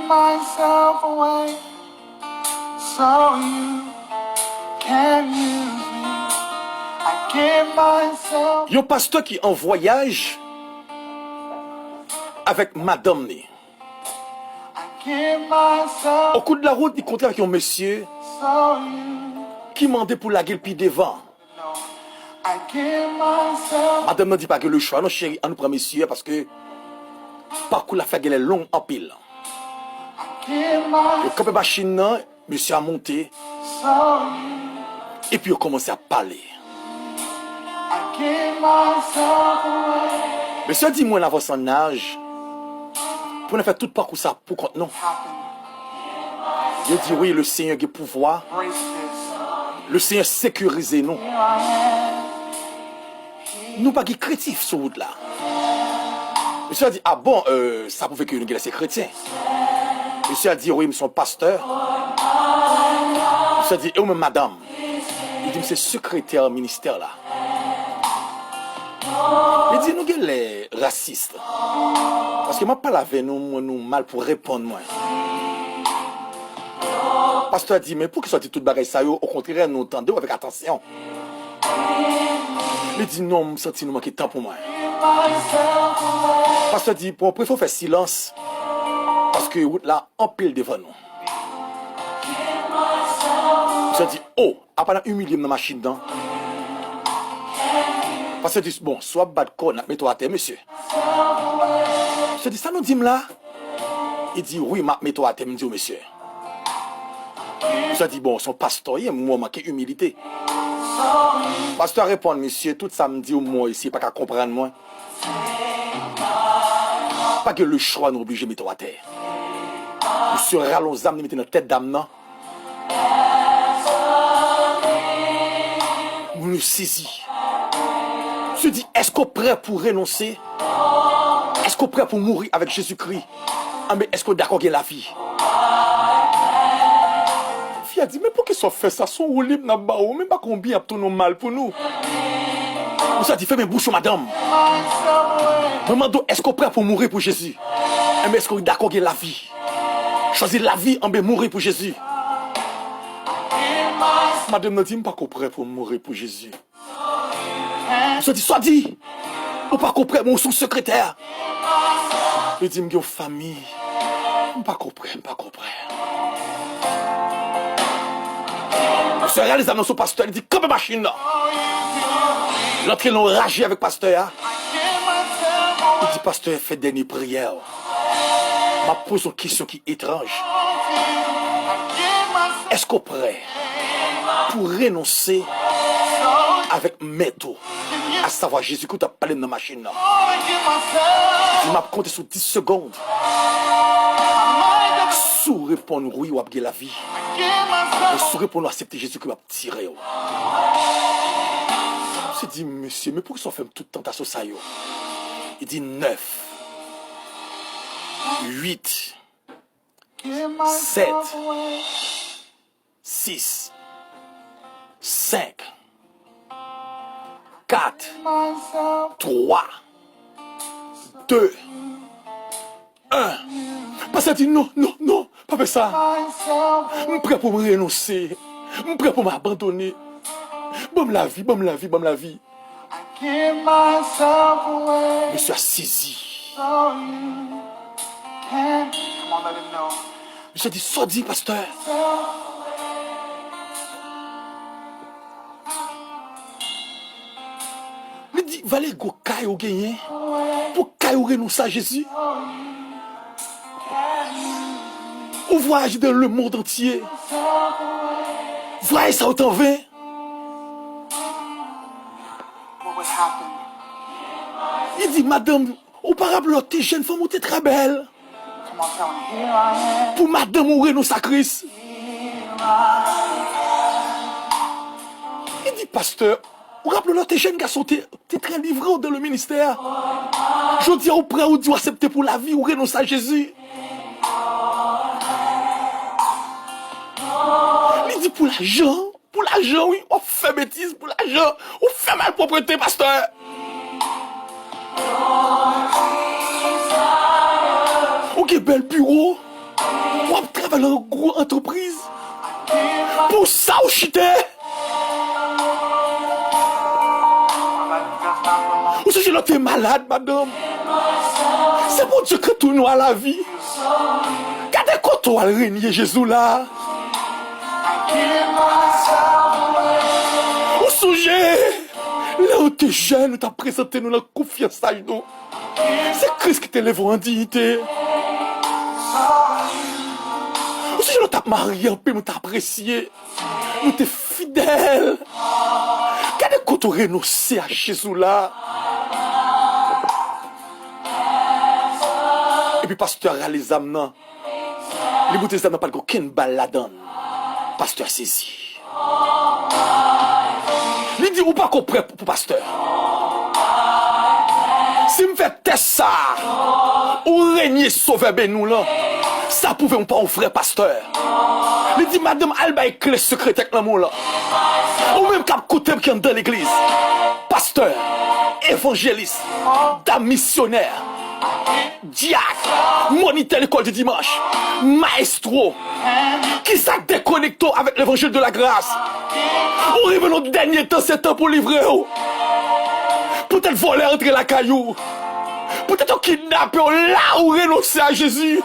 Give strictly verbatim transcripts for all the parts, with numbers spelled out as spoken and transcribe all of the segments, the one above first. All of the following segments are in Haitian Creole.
myself away so you can use me. I give myself. Yon pastè ki an vwayaj avèk madanm li. I give myself. O kou de la wout, li kontre avèk yon mesye so you. Ki mande pou lage l pi devan. Madanm nan di pa gen lechwa non cheri, ann pran mesye a paske pakou l ap fè genlè long anpil. Yo kanpe machin nan, mesye a monte, epi yo kòmanse ap pale. Mesye a di mwen n avanse an aj pou n fè tout pakou sa pou kont nou. Yo di wi, le Senyè gen pouvwa. Le Senyè sekirize nou. Nou pa gen krentif sou wout la. Mesye a di, a bon, euh, sa pwouve ke nou genlè se kretyen. Mesye a di, wi, m se yon pastè. Mesye a di, e ou menm madanm? Li di, m se sekretè ministè la. Li di, nou genlè rasis. Paske m ap pale avè nou, m wè nou mal pou reponn mwen. Pastè a di, men poukisa w di tout bagay sa yo? Okontrè, nou tande w avèk atansyon. Li di, non, m santi nou manke tan pou mwen. Pastè di, bon, prefere w fè silans, paske wout la anpil devan nou. Misye di, o, apa n ap imilye m nan machin nan? Pastè di, bon, si w ap bat kò w, n ap mete w atè, mesye. Misye di, sa nou di m la? Li di, wi, m ap mete w atè, m di w, mesye. Misye di, bon, se yon pastè w ye, m wè w manke imilite. Pastè a reponn, mesye, tout sa m di w, m wè w isi pa ka konprann mwen. Pa gen lechwa, nou oblije mete w atè. Misye rale yon zam, li mete nan tèt dam nan. Moun yo sezi. Misye di, èske w prè pou renonse? Èske w prè pou mouri avèk Jezikri? Anben, èske w dakò gen lavi? Fi a di, men poukisa w fè sa? Se yon woulib n ap ba ou, men pa konbyen ap tounen w mal pou nou. Misye a di, fèmen bouch ou, madanm. Mwen mande w, èske w prè pou mouri pou Jezi? Anben, èske w dakò gen lavi? Chwazi lavi anben mouri pou Jezi. Madanm nan di, m pako prè pou m mouri pou Jezi. Misye di, sa w di? Ou pako prè, men ou se yon sekretè. Li di, m gen yon fanmi. M pako prè, m pako prè. Misye rale zam nan sou pastè, li di, kanpe machin nan. L antre nan yon raje avèk pastè a. Li di, pastè, fè dènye priyè w. M ap poze yon kesyon ki etranj. Èske w prè pou renonse avèk mèt ou, asavwa Jezikri w t ap pale m nan machin nan? Di, m ap konte sou dis segonn. Si w reponn wi, w ap gen lavi. Men si w reponn w aksepte Jezikri, m ap tire w. Misye di, mesye, men poukisa w fè m tout tantasyon sa yo? Li di, nèf, uit, sèt, sis, senk, kat, twa, de, en. Pastè di, non, non, non, pa fè sa. M prè pou m renonse. M prè pou m abandone. Ban m lavi, ban m lavi, ban m lavi. Mesye a sezi. Misye di, sa w di, pastè? Li di, valè gwo kay ou genyen, pou kay ou renonse a Jezi. Ou vwayaje dans le monde entier. Vwayaj sa yo t anven. Li di, madanm, ou pa raple w te jèn fanm, ou te trè bèl. Pou madanm ou renonse a Kris. Li di, pastè, ou raple w lè w te jèn gason, te, te trè livre w dans le ministère. Jodi a, ou prè, ou di w aksepte pou lavi, ou renonse a Jezi. Li di, pou lajan. Pou lajan, wi, w ap fè betiz pou lajan. Ou fè malpwòpte, pastè. Ou gen bèl biwo. nan yon gwo antrepriz. Pou sa ou chita. Ou sonje lè w te malad, madanm? Se Bondye ki retounen w a lavi. Gade kote w al renye Jezi w la. Ou sonje lè w te jèn, ou t ap prezante nou nan kou fyansaj nou. Se Kris ki te leve w an diyite. Ou sonje lè w t ap marye, anpil moun te apresye. Nou te fidèl. Gade kote w renonse a Jezi w la. Epi pastè a rale zam nan. Li montre zam nan pa t gen okenn bal ladan l. Pastè a sezi. Li di, "Ou pako prè pou pastè. Si m fè tès sa a, ou renye Sovè beni w lan, sa pwouve m pa yon vrè pastè." Li di, "Madanm, al bay kle sekretè k nan men w lan. Ou menm k ap koute m ki anndan legliz, pastè, evanjelis, dam misyonè, dyak, monitè lekòl di dimanch, mayestwo, kisa k dekonekte w avèk levanjil de la gras? Ou rive nan dènye tan, se tan pou livre w. Poutèt vòlè antre lakay ou. Poutèt yo kidnape w, la ou renonse a Jezi.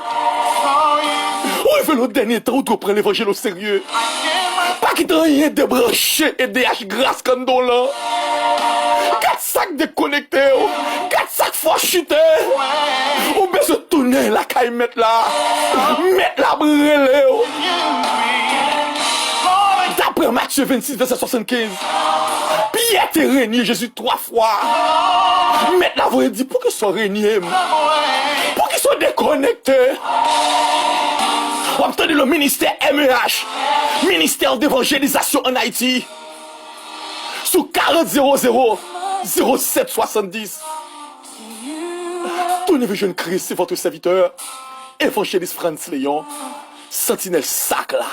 Ou rive nan dènye tan, ou dwe pran levanjil o serye. Pa kite anyen debranche E D H gras k anndan w lan. Gad sa k dekonekte w. Gad sa k fè w chite. Ou bezwen tounen lakay Mèt la. Mèt la ap rele w." Daprè Matye vennsis, vèsè swasannkenz, Pyè te renye Jezi twa fwa. Mèt la voye di, "Poukisa w renye m? Poukisa w dekonekte?" W ap tande le ministè M E H, Ministère d'Évangélisation en Haïti, sou karant zewo zewo zewo sèt swasanndis. Tounen vin jwenn Kris, se votre serviteur, Evanjelis Frantz Léon, Santinèl Sak la.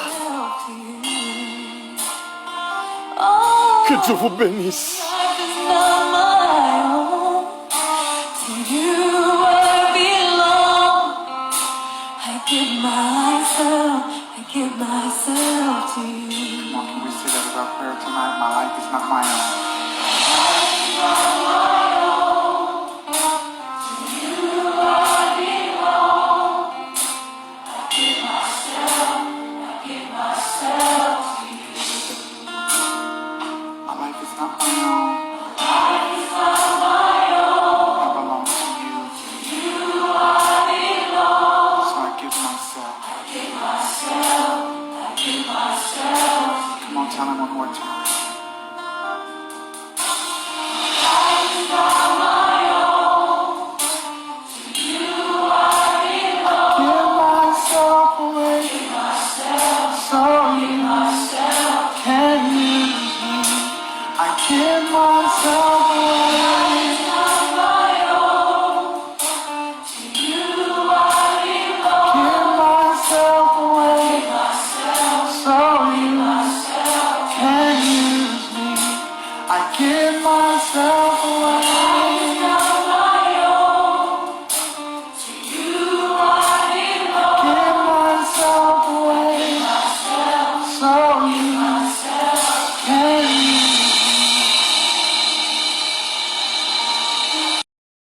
Que Dieu vous bénisse. Come on, can we say that as our prayer tonight? My life is not my own.